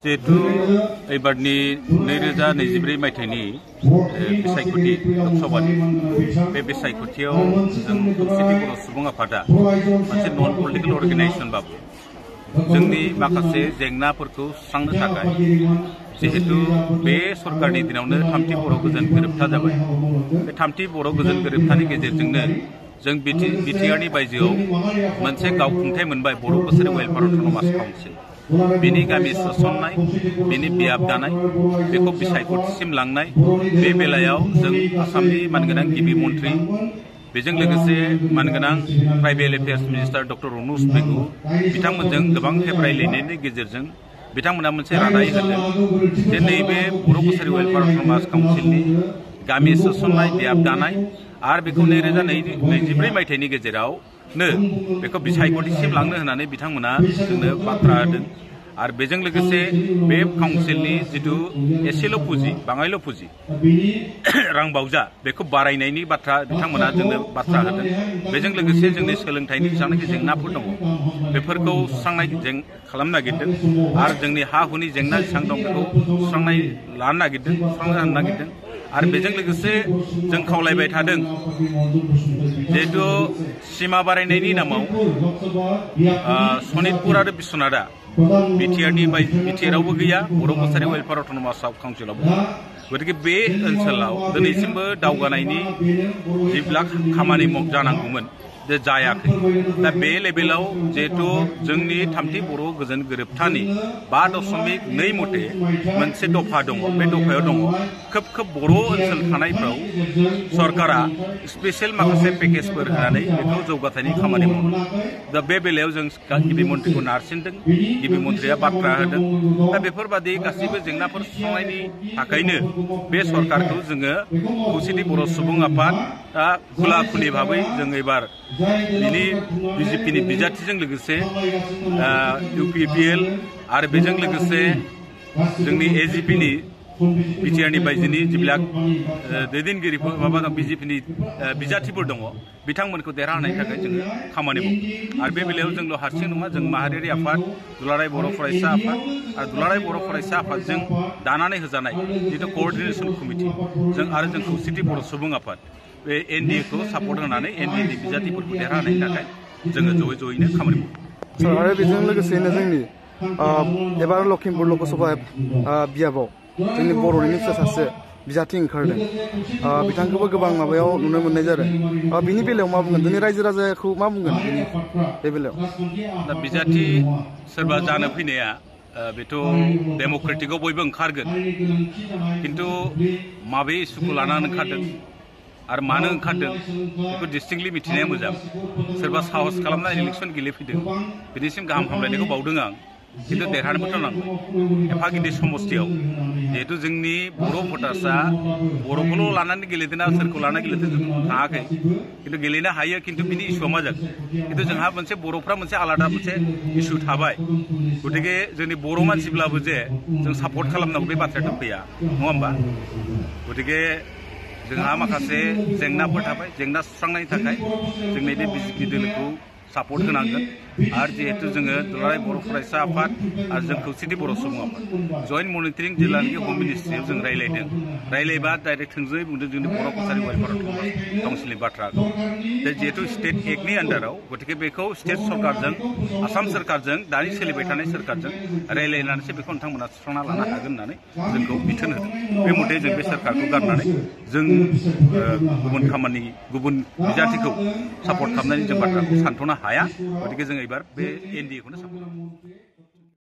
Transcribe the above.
जिहेतु एबारनि 2024 मायथाइनि बिसायख'थि लोकसभानि बे बिसायख'थियाव जों खौसेथि बर' सुबुं आफादा मोनसे नन पलिटिकेल अर्गानाइजेशनबाबो जोंनि माखासे जेंनाफोरखौ सुस्रांनो थाखाय जिहेतु बे सरकारनि दिनावनो थामथि बर' गोजोन गोरोबथा जाबाय। बे थामथि बर' गोजोन गोरोबथानि गेजेरजोंनो जों बिटिआरनि बायजोआव मोनसे गावखुंथाय मोनबाय बर' बोसोर वेलफेयार अट'नमास काउन्सिल। बिनि गामि सोसननाय, बिनि बियाब दानाय, बेखौ बिसायख'थिसिम लांनाय, बे बेलायाव जों आसामनि मानगोनां गिबि मन्थ्रि, बेजों लोगोसे मानगोनां ट्राइबेल एफेयार्स मिनिस्टार डक्टर अनुज पेगु बिथांमोनजों गोबां खेब रायज्लायनायनि गेजेरजों बिथांमोना मोनसे रादाय होदों जे नैबे बर' बोसोर वेलफेयार अट'नमास काउन्सिलनि गामि सोसननाय, बियाब दानाय आरो बेखौ 2024 मायथाइनि गेजेरावनो बेखौ बिसायख'थिसिम लांनो होननानै बिथांमोना जोंनो बाथ्रा होदों। आरो बेजों लोगोसे बे काउन्सिलनि जिथु एसेल' पुजि, बाङाइल' पुजि रां बावजा बेखौ बारायनायनि बाथ्रा बिथांमोना जोंनो बाथ्रा होदों। बेजों लोगोसे जोंनि सोलोंथाइनि जेसेबांनाखि जेंनाफोर दङ बेफोरखौ सुस्रांनाय खालामनो नागिरदों आरो जोंनि हा हुनि जेंना जेसेबां दं बेखौ सुस्रांनाय लानो नागिरदों। आरो बेजों लोगोसे जों खावलायबाय थादों जिहेतु सिमा बारायनायनि नामाव सनितपुर आरो बिश्वनाथआ बिटिआरावबो गैया, बर' बोसोर वेलफेयार अट'नमास काउन्सिलावबो गैया। गतिके बे ओनसोलाव दिनैसिमबो दावगानायनि जिবিলাক खामानि जानांगौमोन जे जायाखै। दा बे लेभेलाव जिहेतु जोंनि थामथि बर' गोजोन गोरोबथानि 5.2 मथे मोनसे दफा दङ। बे दफायाव दङ खोब बर' ओनसोल थानायफ्राव सरकारा स्पेसियेल माखासे पेकेजफोर होनानै बेखौ जौगाथायनि खामानि मावो। दा बे बेलायाव जों गिबि मन्थ्रिखौ नारसिनदों, गिबि मन्थ्रिया बाथ्रा होदों। दा बेफोरबादि गासैबो जेंनाफोर सुस्रांनायनि थाखायनो बे सरकारखौ जोङो खौसेथि बर' सुबुं आफादा खुला खुलि भाबै जों एबार बिनि बिजेपिनि बिजाथिजों लोगोसे इउपिपिएल आरो बेजों लोगोसे जोंनि एजिपिनि बिटिआरनि बायजोनि जिবিলাক दैदेनगिरिफोर बिजेपिनि बिजाथिफोर दङ बिथांमोनखौ देरहाहोनायनि थाखाय जोङो खामानि मावो। आरो बे बेलायाव जोंल' हारसिं नङा, जों माहारियारि आफाद, दुलाराय बर' फरायसा आफाद आरो दुलाराय बर' फरायसा आफादजों दानानै होजानाय जिथु क'अर्डिनेसन कमिटि आरो जों खौसेथि बर' सुबुं आफाद बे एनडिएखौ सापर्ट होनानै एनडिएनि बिजाथिफोरखौ देरहाहोनायनि थाखाय जोङो जयैनो खामानि मावो। आरो बेजों लोगोसेनो जोंनि एबार लखिमपुर लकसभा बियाबाव जोंनि बर'निनो सासे बिजाथि ओंखारदों। बिथांखौबो गोबां माबायाव नुनो मोननाय जादों। बिनि बेलायाव मा बुंगोन? जोंनि रायजो राजाखौ मा बुंगोन बे बेलायाव? दा बिजाथि सोरबा जानो फैनाया बेथ' डेम'क्रेटिकआव बयबो ओंखारगोन, खिन्थु माबे इस्युखौ लानानै ओंखारदों आरो मानो ओंखारदों बेखौ डिस्टिंक्टलि मिथिनाया मोजां। सोरबा साहस खालामनानै इलेक्सन गेलेफैदों, बिनिसिम गाहाम हामलायनायखौ बावदों आं, खिन्थु देरहानोबोथ' नांबाय। एफा गिदिर समस्थियाव जिहेतु जोंनि बर' भटार्सआ बर'खौल' लानानै गेलेदोंना सोरखौ लानानै गेलेदों जों थाङाखै, खिन्थु गेलेनो हायो। खिन्थु बिनि इस्युआ मा जागोन? खिन्थु जोंहा मोनसे बर'फ्रा मोनसे आलादा मोनसे इस्यु थाबाय। गतिके जोंनि बर' मानसिब्लाबो जे जों सापर्ट खालामनांगौ बे बाथ्रायाथ' फैया, नङा होमबा? गतिके जोंहा माखासे जेंनाफोर थाबाय। जेंना सुस्रांनायनि थाखाय जों नैबे बिजेपि दोलोखौ सापर्ट होनांगोन। आरो जिहेतु जोङो दुलाराय बर' फरायसा आफाद आरो जों खौसेथि बर' सुबुं आफाद जइन्ट मनिटरिं जिल्लानि हम मिनिस्ट्रियाव जों रायलायबा डाइरेक्ट थोंजोङै बुंदों जोंनि बर' कसारि वेलफेयार अट'नमास काउन्सिलनि बाथ्राखौ। दा जिहेतु स्टेट एक्टनि आन्डाराव, गतिके बेखौ स्टेट सरकारजों, आसाम सरकारजों, दानि सोलिबाय थानाय सरकारजों रायलायनानैसो बेखौ नोंथांमोना सुस्रांना लानो हागोन होननानै जोंखौ बिथोन होदों। बे मथे जों बे सरकारखौ गारनानै जों गुबुन बिजाथिखौ सापर्ट खालामनानै जों बाथ्राखौ सानथ'नो हाया। गतिके जों एबार बे एनडिएखौनो सापर्ट खालामो।